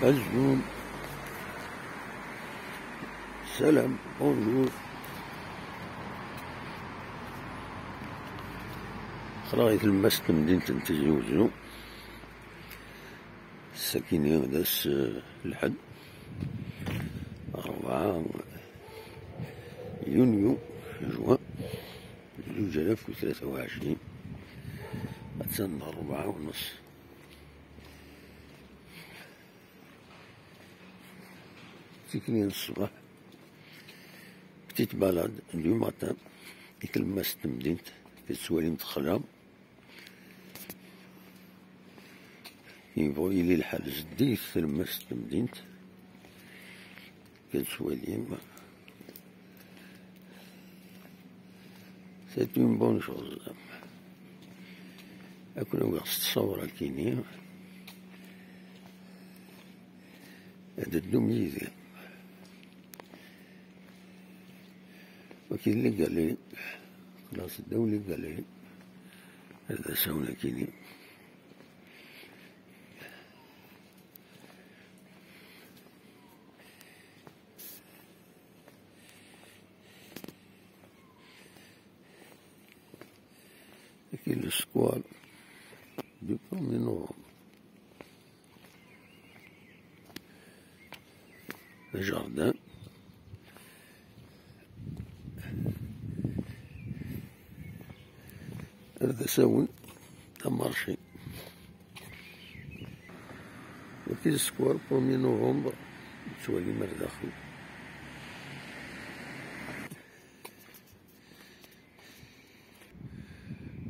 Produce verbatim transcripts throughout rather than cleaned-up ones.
Azul. Salam, bonjour. Aql-aɣ di tlemmast n temdint n Tizi Uzzu. Ass-agi d ass, eh, lḥedd, rebɛa yunyu, juin, zuǧ alaf u tlata u ɛecrin. Attan d rebɛa u nus. Tikli n ṣṣbeḥ, petite balade du matin, di tlemmast n temdint, tettwalim texla. Yebɣu yili lḥal zeddiget tlemmast n temdint. Tettwalim. C'est une bonne chose. Ad ken-awiɣ s ttṣawra kini. Ad d-teddum yid-i. Waki d les galets. Xlas ddaw les galets. Ad d-asawen akini. Waki le square du premier novembre. Le jardin. Ad asawen amarci. Waki le square premier novembre, tettwalim ar daxel.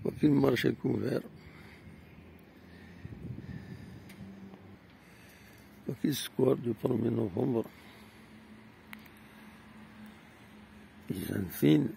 Waki le marché couvert. Waki le square du premier novembre. Izan tin